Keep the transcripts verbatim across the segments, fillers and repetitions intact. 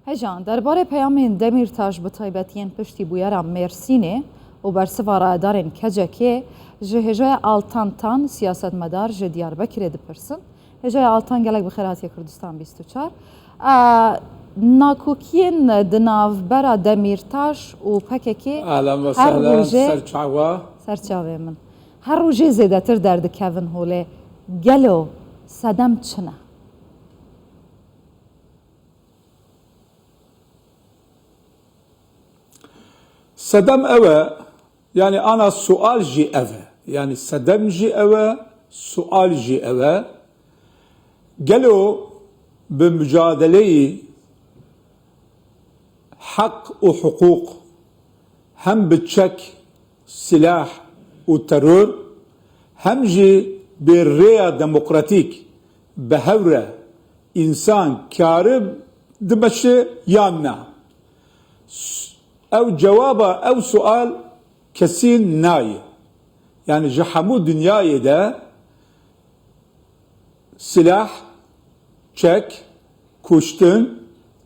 Hejan, derbarê peyamên Demîrtaş bi taybetiyên piştî bûyera Mêrsînê û bersiva rayedarên K C K'ê ji hêjaya Altan Tan siyasetmedar ji Diyarbekirê dipirsin. Hêjaya Altan, gelek bi xêr hatiye Kurdistan bîst û çar. A, nakokiyên di navbera Demîrtaş û P K K Ehlen ve her sehlen, rojê ser çawa? Ser çavê min. Her rojê zêdetir derdikevin holê. Gelo sedem çi ne? Sedem ew e, yani ana sual jî ev e. Yani sedem jî ew e, sual jî ev e. Gelo bi mucadeleyî heq û hiqûq hem bi çek, silah û teror, hem jî bi rêya demokratîk bi hev re însan karib dimeşe yan na? S-, ew cewaba ew sual kesîn nayê. Yani ji hemû dinyayê de silah, çek, kuştin,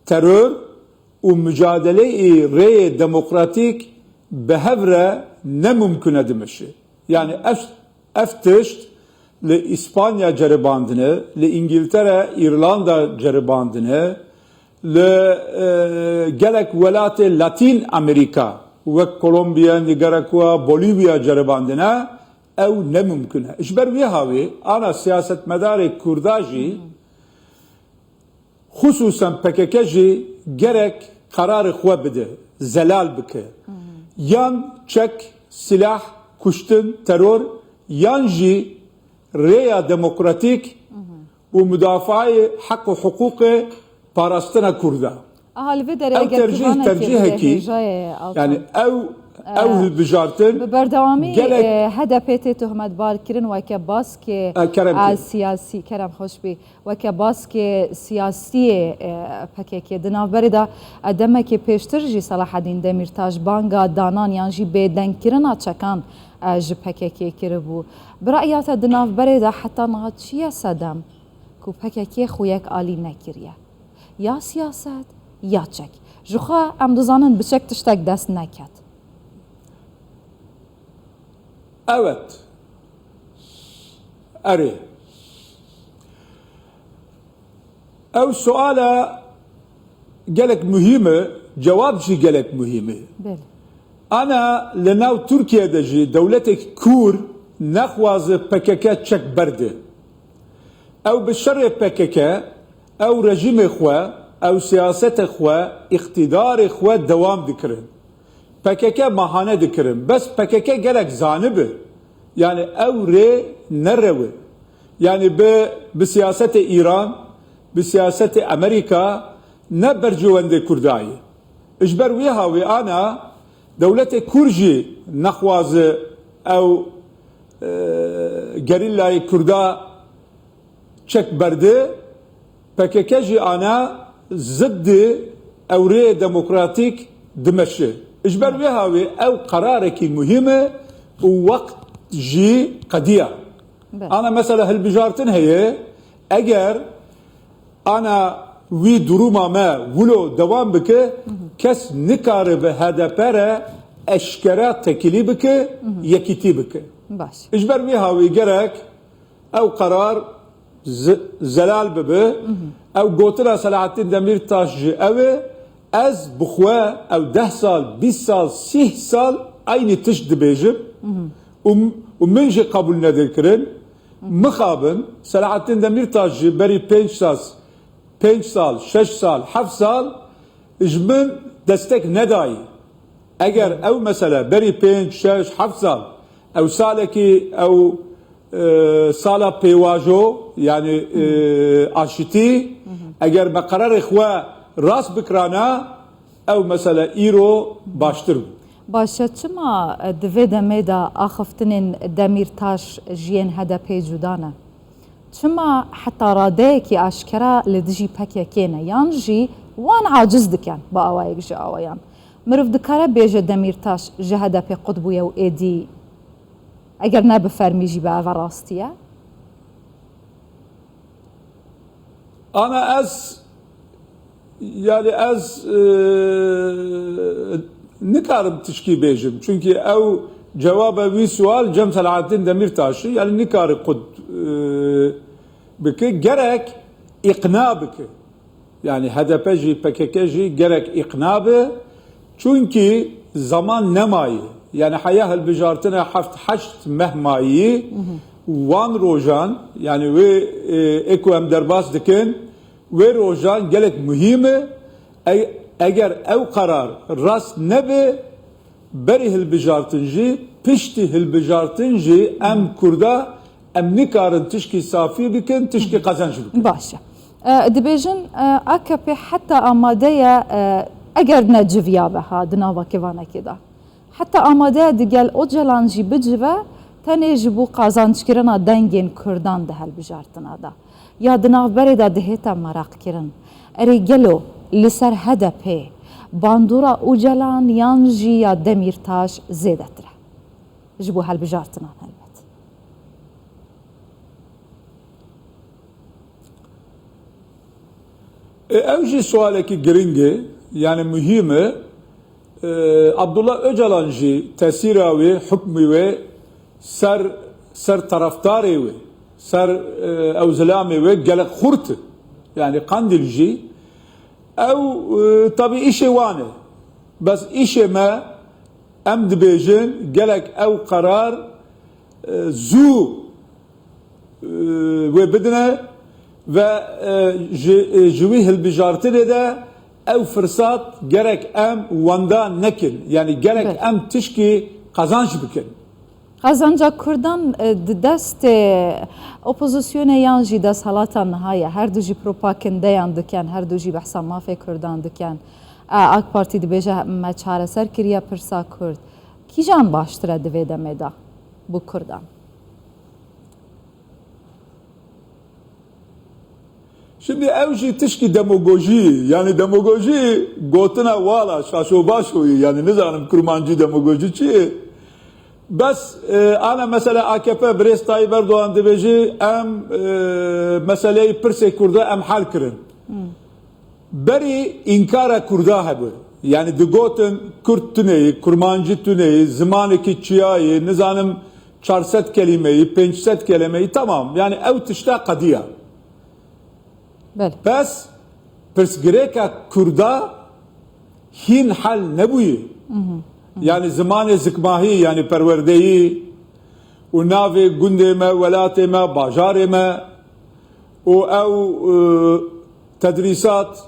teror û mucadeleyê rêyê demokratîk bi hev re ne mumkin e dimeşe. Yani ev, ev tişt li Îspanya ceribandine, li Îngiltere, Îrlanda ceribandine, li, e, gelek welatê Latîn Amerîka, wek Kolombiya, Nikaragua, Bolîvya ceribandine, ew ne mimkun e. Ji ber wê hawê ana siyasetmedarê Kurda jî, xusûsen P K K jî gerek qerarê xwe bide, zelal bike. Yan çek, silah, kuştin, teror, yan jî rêya demokratîk û mudafaayê heq û hiqûqê parastina Kurda. Aha, li vê derê Ew eger tercîh, tercîhekî, hêjayê Altan. Yani ew, ew Ee, hilbijartin bi berdewamî, gelek e, H D P tê tohmetbar kirin weke baskê, e, kerem e, kirin. Siyasî, kerem xweş bî, weke baskê siyasiyê, e, P K K. Di navberê de, e, demekê pêştir jî Selahaddîn Demîrtaş banga danan yan jî bêdengkirina çekan, e, ji P K K kiribû. Bi ra'ya te di navberê de heta niha çi ye sedem ku P K K xwe yek alî nekiriye? Ya siyaset, ya çek. Ji xwe em dizanin bi çek tiştek dest neket. Evet. Erê. Ew suala gelek muhîm e, cewab jî gelek muhîm e. Belê. Ana li nav Tirkiye de jî dewletek kûr nexwaze P K K çek berde. Ew bi şerê P K K, ew rejîmê xwe, ew siyasete xwe, îqtîdarê xwe dewam dikirin. P K K mahane dikirin. Bes P K K gelek zanibi. Yani ew rê nerewe. Yani bi, bi siyasete Îran, bi siyasete Amerîka ne bercewendê Kurda ye. Ji ber wê hawê ana dewletê Kurd jî nexwaze ew, e, gerîlayê Kurda çek berde, P K K jî ana ziddê ew rê demokratîk dimeşe. Ji ber wê hawê ew qerarekî muhîm e û wext jî qediya. Be. Ana mesela hilbijartin heye, eger ana wî duruma me wilo dewam bike, kes nikare bi H D P re eşkera tekilî bike, yekîtî bike. Baş. Ji ber wî hawî gerek ew qerar ze-, zelal bibe. Ew gotina Selahattîn Demîrtaş jî ew e, ez bi xwe ew deh sal, bîst sal, sîh sal eynî tişt dibêjim û, û min jî qebûl nedikirin. Mixabin, Selahattîn Demîrtaş jî berî pênc sal, pênc sal, şeş sal, heft sal ji min destek nedayî. Eger ew mesele berî pênc, şeş, heft sal, ew salekî, ew, e, sala pêvajo, yani, e, aşitî, eger me qerarê xwe rast bikirana, ew mesele îro baştir bû. Baş e, çima, e, di vê demê de axiftinên Demîrtaş ji yên H D P cuda ne? Çima heta radeyekî aşkera li dijî P K K ne? Yan jî wan aciz dikin bi awayek ji awayan? Mirov dikare bêje Demîrtaş ji H D P qut bûye û êdî eger ne bi fermî jî be, eve rastî ye? Ana ez Yani ez e, nikarim tişkî bêjim. Çünkü ew cevaba wî sual cem Selahattin Demirtaş'ı yani nikari qut e, bike. Gerek ikna bike. Yani H D P jî P K K jî gerek ikna be. Çünkü zaman nemayî. Yani heya hilbijartina heft heşt meh mayî wan rojan yani wê e, ê ku em derbas dikin wê rojan gelek muhîm e. E, eger ew qerar rast nebe, berî hilbijartin jî, piştî hilbijartin jî em Kurda em nikarin tişkî safî bikin, tişkî qezenc bikin. Baş e. E, dibêjin e, A K P heta amade ye e, eger neciviyabe ha di nava kêvanekê de. Heta amade ye digel Ocalan jî bicive tenê ji bo qazanckirina dengên Kurdan di hilbijartina de. Ya di navberê de dihête meraqkirin. Erê gelo li ser H D P bandora Ocalan yan jî ya Demîrtaş zêdetir e? Ji bo hilbijartinan helbet. E, ew jî sualekî giring e, yani muhîm e. E, Abdullah Ocalan jî tesîra wê, hukmî wê ser, ser taraftarê wê, ser e, ew zilamê wê gelek xurt e. Yani Qandîl jî. Ew e, tabî îşê wan e. Bes îşê me, em dibêjin gelek ew qerar e, zû e, wê bidine ve e, ji, e, ji wî hilbijartinê de ew firsat gerek em wenda nekin. Yani gerek Belê. em tişkî qazanç bikin. Qazanca Kurdan e, di destê opozisyonê yan jî desthelata niha ye. Her du jî propagandeyan dikin, her du jî behsa mafê Kurdan dikin. E, AK Partî dibêje me çareser kiriye pirsa Kurd. Kîjan baştir e di vê demê de bo Kurdan? Şimdi ew jî tişkî demogojî, yani demogojî gotina wala şaşo başo ye, yani nizanim kurmancî demogojî çi ye. Bes e, ana mesela A K P birêz Tayyip Erdoğan dibêjî em e, meseleyê pirsê Kurda em hel kirin. Berî înkara Kurda hebû. Yani digotin Kurd tuneyî, kurmancî tuneyî, zimanekî çiyayî, nizanim çar sed kelimeyî, pênc sed kelimeyî, tamam. Yani ew tişta qediya. Belê. Bes pirsgirêka Kurda hîn hel nebûyî. Yani zimanê zikmahî, yani perwerdeyî û navê gundê me, welatê me, bajarê me û ew e, tedrîsat,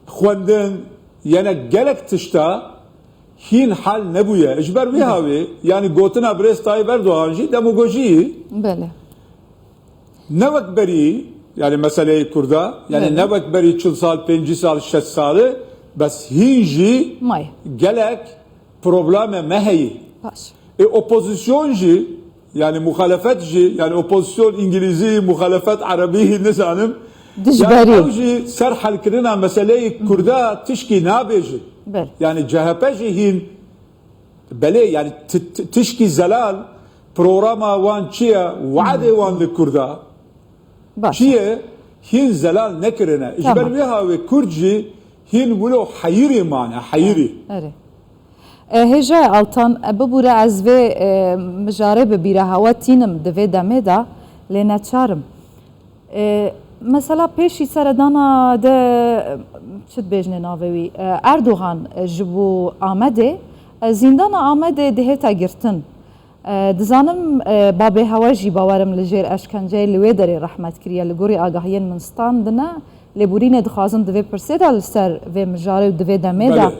xwendin, yene gelek tişta hîn hal nebûye. Ji ber wî hawê, yani gotina birêz Tayyip Erdoğan jî demagojî ye. Belê. Ne wek berî, yani meseleyê Kurda, yani Belê. ne wek berî çil sal, pêncî sal, şeş sali, bes hîn jî May. gelek probleme me heye. Baş. E, opozisyon jî, yani muhalefet jî, yani opozisyon İngilizî, muhalefet Erebî, nizanim. Dijberî. Yani ew jî ser helkirina meseleyê Kurda tişkî nabêjin. Belê. Yani C H P jî hîn, belê, yani t- t- tişkî zelal, programa wan çi ye, weadê wan li Kurda. Baş. Çi ye? Hîn zelal nekirine. Ji Tamam. ber wê hawê Kurd jî hîn wilo heyirî mane, heyirî. Erê. E, Hêjayê Altan, e, bibûre ez vê e, mijarê bi bîra hewe tînim di vê demê de, lê neçar im. E, mesela pêşî seredana de, e, çi dibêjinê navê wî, e, Erdogan, e, ji bo Amedê, e, zîndana Amedê dihête girtin. E, dizanim, e, babê hewe jî bawerim li jêr eşkenceyê li wê derê rehmet kiriye, li gorî agahiyên min standine, lêborînê dixwazim di vê pirsê de li ser vê mijarê û di vê demê de. Belê.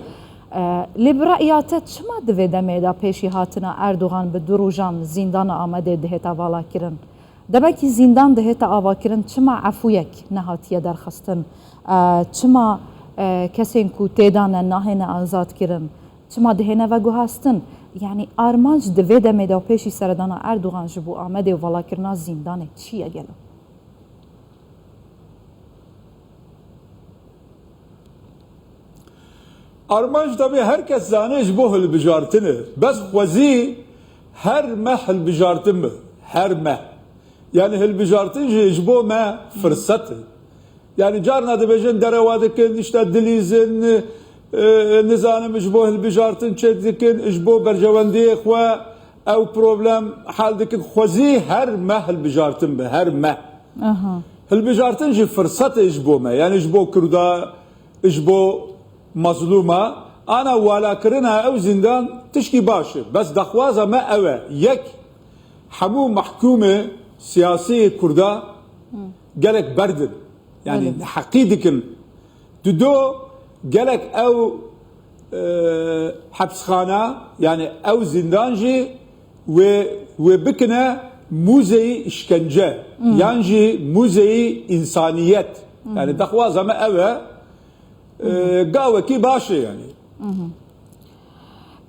E, lê bi re'ya te çima di vê demê de pêşî hatina Erdogan bi du rojan zîndana Amedê dihête valakirin? Demekî zîndan dihête avakirin, çima efûyek nehatiye derxistin? E, çima, e, kesên ku tê de ne nahêne azadkirin? Çima dihêne veguhastin? Yanî armanc di vê demê de û pêşî seredana Erdogan ji bo Amedê û valakirina zîndanê çi ye gelo? Armanc tabi her kes zane ji bo hilbijartin e. Bes xwezî her meh hilbijartin be. Her meh. Yani hilbijartin jî ji bo me firset e. Yani carna dibêjin derewa dikin, işte dilîzin, e, nizanim ji bo hilbijartin çê dikin, ji bo berjewendiyê xwe ew problem hel dikin. Xwezî her me hilbijartin bi, her me. Aha. Hilbijartin jî firsetê ji bo me, yani ji bo Kurda, ji bo mazlûma. Ana walakirina ew zîndan tişkî baş e. Bes daxwaza me ew e. Yek, hemû mehkûmê siyasî Kurda gelek berdin. Yani Belê. Heqî dikin. Dudo, gelek ew, e, hepsxana, yani ew zîndan jî wê, wê bikine muzeyî işkence, yan jî muzeyî insaniyet. Yani daxwaza me ew e, e, gawekî baş e yani.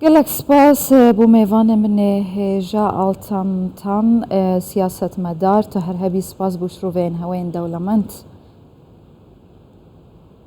Gelek spas, e, bo mêvanê min ê hêja Altan Tan, e, siyasetmedar, tu her hebî spas bo şiroveyên heweyên dewlemend.